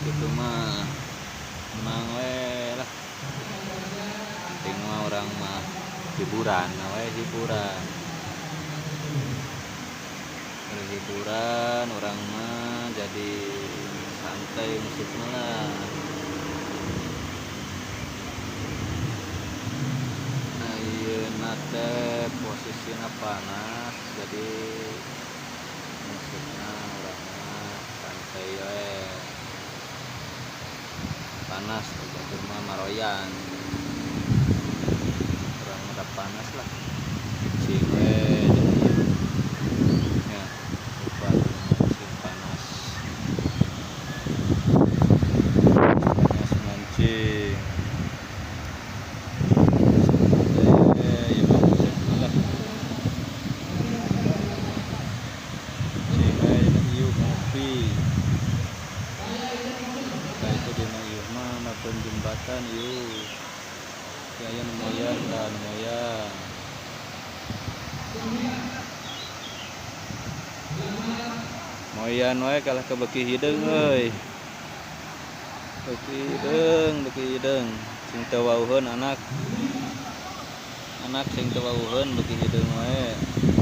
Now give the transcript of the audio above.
Kitu mah menang we lah. Penting mah urang mah hiburan we, hiburan. Hiburan urang mah jadi santai musik lah. Ayeuna teh posisina panas, jadi musikna urang mah santai we. Panas batur mah maroyan. Urang mah da panas lah. Cicing we dina ieu. Nya batur mancing panas. Panas mancing. Santai ieu mah musikna lah. Cicing we dina ieu ngopi. Tah itu dina ieu mah mapen jembatan ieu. Teu aya nu moyan tah nu moyan. Moyan wae kalah ka beuki hideung euy. Beuki hideung, beuki hideung. Sing teu wauheun anak. Anak sing teu wauheun beuki hideung wae.